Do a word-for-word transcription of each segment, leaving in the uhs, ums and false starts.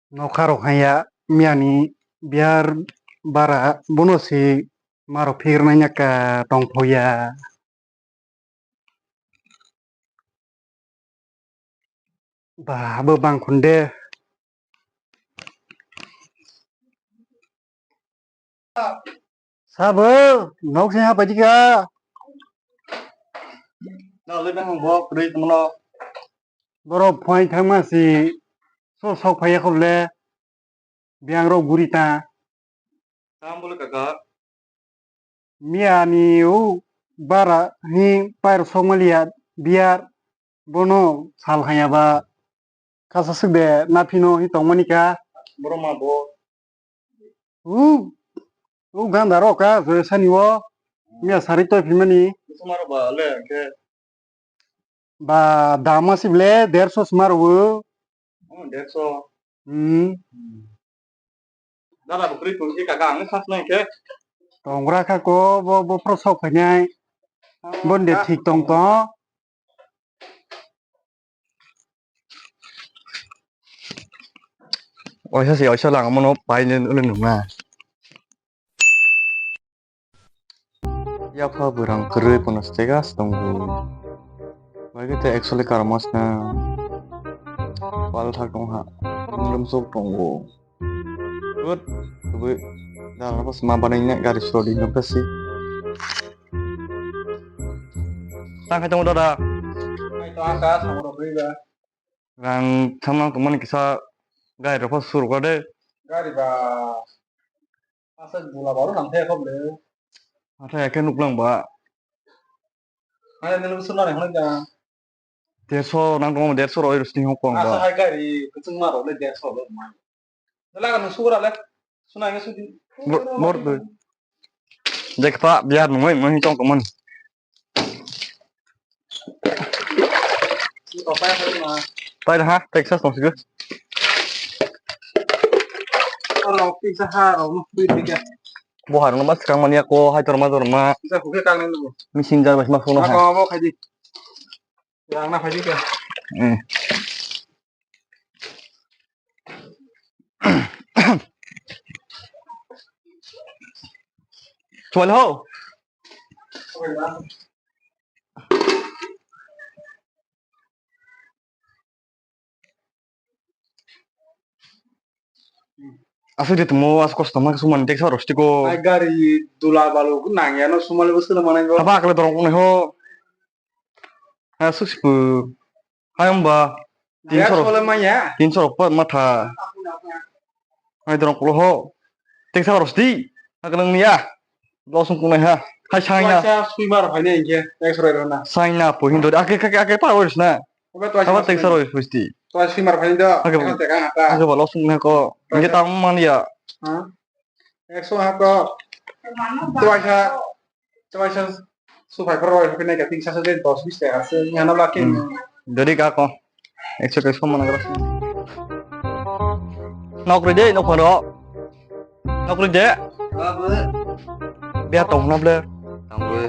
Nokha rok hanya miyani biyar bara bono se marok phikirnai naka tongphoya. Ba, abo bangkhun de. Sabo, nok se hapai dika. Nalai bang bo kwrwi tongno. Borok phai thangma si so sok phaiya khobole. Biyang rok guri ta. Tam bole kaka. Miyani o bara hi pairok sokmaliya biyar bono sal hanya ba kasa swk de naphino hi tongmani ka. Borok ma bo. U, u ganda rok ka joya sani o miya sari toi phimani. Sumaro ba le ke. Ba dama si ble derso sumaro o. Oh, derso. Hmm. Dada bukri pungki kaka ang sas nang ke. Tongra kha ko bo, bo pro sok phainai. Bon de thik tong to. Oisa si oisa lang mono paine ule nunga. Yapha bwrang kwrwi phano status tongo. Bai khe tei actually karmasna pal thak tong ha. Lum sok tongo. Good. Kubui. Da, apa sma banai na gari sodi no kasi. Tang khai tongo dada. Mai to aka samoro bri ba. Rang thamang tongmani kisa gari rok phano surok de. Gari ba. Asa bula baro nang thaya khobole. Hathai khe nuklang ba. Hai nang suna nang hoi da. Derso nang tong derso roi rusni hong kong ba. Asa hai gari kuchung ma rok le derso lo ma. Dala ka nang sugura le. Suna nge sudi. Bor tu. Jekpa biar nungoi nungoi tong tong man. Pai ha, Texas tong sigo. Oro pizza ha ro no pui pizza. Bo harung mas kang mania ko hai torma torma. Pizza kuke kang nang. Machine jar bas ma phone ha. Ko bo khai di. Yang na khai di ka. Hmm. Chual ho. Aswk de tongmo, aswk kosto ma sumani teksa rok stiko. Ai gari dula balu nangya no sumali bo sila manai bo. Aba akle dorong kunai ho. Ha, suk sipu. Hai, wngba. Tinso rok, tinso rok pa matha. Hai, dorong kulo ho. Teksa rok sti. Haknang niya. Losung kunai ha. Hai, saina. Waisa swimar phaini hinkhe, X-ray rana. Saina po hindo. Ake, ake, ake pa oris na. Obe to. Haba teksa rok pusti. To swimar phaini do. Ake ba losung na ko. Hinkhe tam man ya. Ha? Ekso ha to. To waisa. Chawai sa supai pharo roi phai nai ka tin sa sa den dos bis taka se ni hana la kin. Hmm. Dori ka ko. Ekso ekso mana gara. Nokri de, nok pharo. Nokri de. Babu. Bia tong na ble. Tong ble.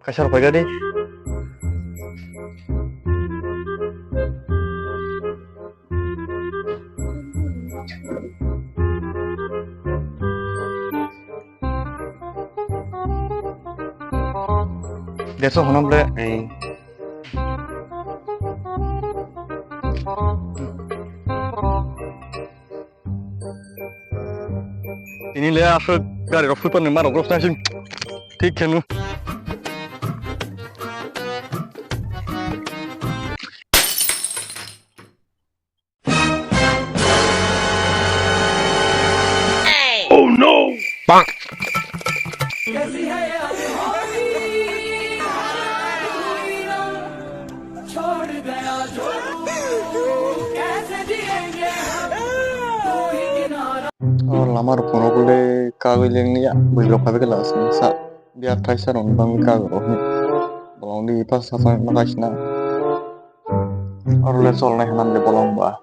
Kaisa rok paigadi. Derso hono ble. Ei. Tini le aswk gari rok phutani ma rok rok sna sing. Thik kheno. Oh no! Bang. O lama rok phunukle kagwi lengya, bwrwi rok phaibai khe last ni sa. Biya thaisa rokni bagwi kagwi rokni bolongni ipha sasa ma kaisina. Aro le cholnai hwnam de bolong ba.